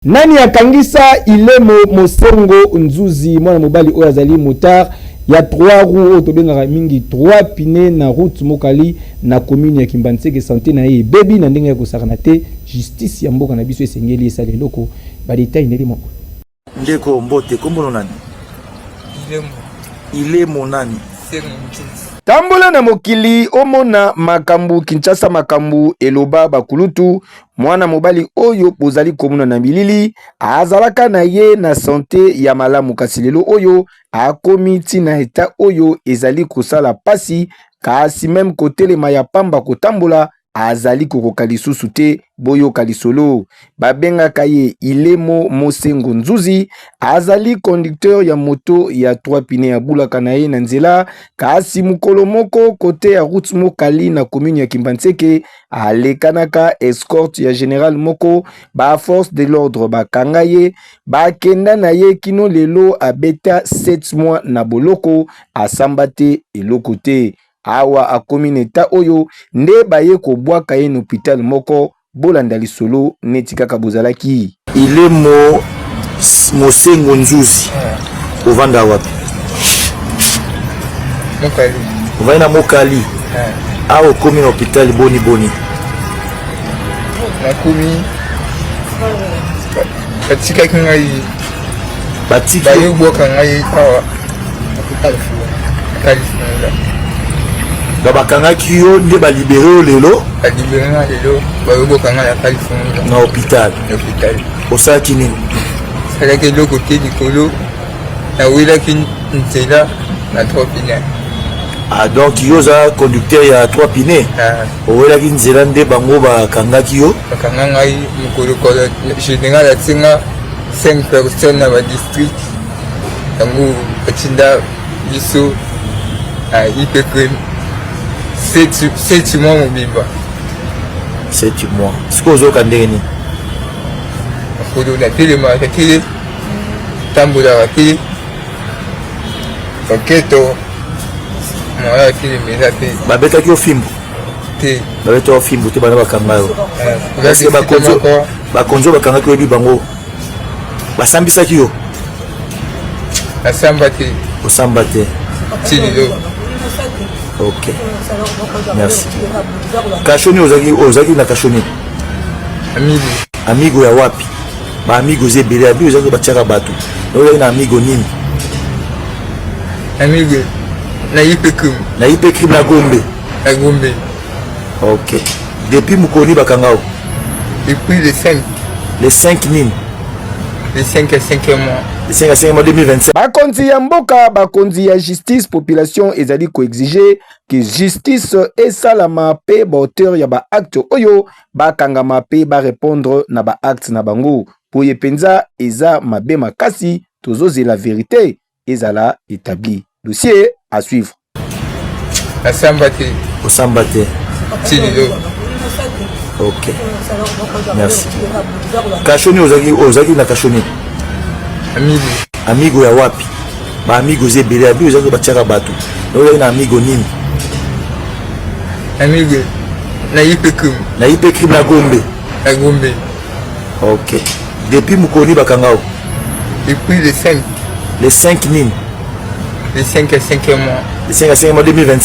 Nani akangisa Ilemo Mosengo Nzuzi, mwana mobali oyo azali motard ya 3 roues oyo tobengaka mingi 3 pneus na route Mokali na commune ya Kimbanseke? Sante na ye ebebi na ndenge ya kosakana te. Justice ya mboka na biso esengeli esala eloko. Ba details ndenge moko. Ndeko, mbote, kombono nani? Ilemo. Ilemo nani? Sengo Nzuzi. Tambola na mokili omona makambo. Kinshasa makambo eloba bakulutu. Mwana mobali oyo bozali komona na bilili azalaka na ye na sante ya malamu, kasi lelo oyo akomi ntina eta oyo ezali kosala pasi, kasi meme kotelema ya pamba, kotambola azali kokoka lisusu te. Boyoka lisolo. Babengaka ye Ilemo Mosengo Nzuzi, azali conducteur ya moto ya 3 pneus, abulaka na ye na nzela. Kasi mokolo moko, kote ya route Mokali na commune ya Kimbanseke, alekanaka escorte ya général moko. Baforce de l'ordre bakanga ye, bakenda na ye. Kino lelo abeta 7 mois na boloko, asamba te, eloko te. Awa akomi na eta oyo nde baye kobwaka ye na hôpital moko. Bolanda lisolo neti kaka bozalaki. Ilemo Mosengo Nzuzi, ovanda wapi? Mokali. Ovandi na Mokali. Awa okomi na hôpital boni boni? Nakomi, batikaki ngai. Batiki? Bayebwaka ngai awa California. Ba bakangaki yo nde balibérer yo lelo? Balibérer ngai lelo, bayebwaka ngai na California. Na hôpital? Na hôpital. Osalaki nini? Salaki eloko te. Likolo nawelaki nzela na trois pneus. Ah, donc yo oza conducteur ya 3 pneus? Ah. Owelaki nzela nde bango bakangaki yo? Bakanga ngai mokolo kolo général atinga 5 personnes na badistrict yango, batinda biso na IPP 7 mois mobimba. 7 mois. Sikoyo ozoyoka ndenge nini? Makolo natelemaka te, tambolaka te, loketo moya atelema eza te. Babetaki yo fimbu? Te. Babetaki yo fimbu te? Bana bakanga yo, est-ce bakonzi oyo bakangaki, oyebi bango? Basambisaki yo? Nasamba te. Osamba te? Ti lelo. Ok, merci. Cachot nini ozalaki? Ozalaki na cachot nini? Amigo. Amigo ya wapi? Baamigo eza ebele. Amigo ezalaki batiaka bato. Ozalaki na amigo nini? Amigo na IPCRIM. Na IPCRIM na Gombe? Na Gombe. Ok. Depuis mokoni bakanga o? Depuis le 5. Le 5 nini? Le 5 ya 5 mois. Le 5 ya 5 mois 2025. Bakonzi ya mboka, bakonzi ya justice, population ezali koexiger ke justice esalama mpe baauteur ya baacte oyo bakangama mpe barépondre na baacte na bango. Boye mpenza eza mabe makasi. Tozozela vérité ezala établi. Dossier à suivre. Nasamba te. Osamba te? Ti lelo. Ok, merci. Cachot nini ozalaki? Ozalaki na cachot nini? Amigo. Amigo ya wapi? Baamigo eza ebele. Amigo ezalaki batiaka bato. Ozalaki na amigo nini? Amigo na IPCRIM. Na IPCRIM na Gombe? Na Gombe. Ok. Depuis mokoni bakanga yo? Depuis le 5. Le 5 nini? Le 5 ya 5 mois. Le 5 ya 5 mois 2025.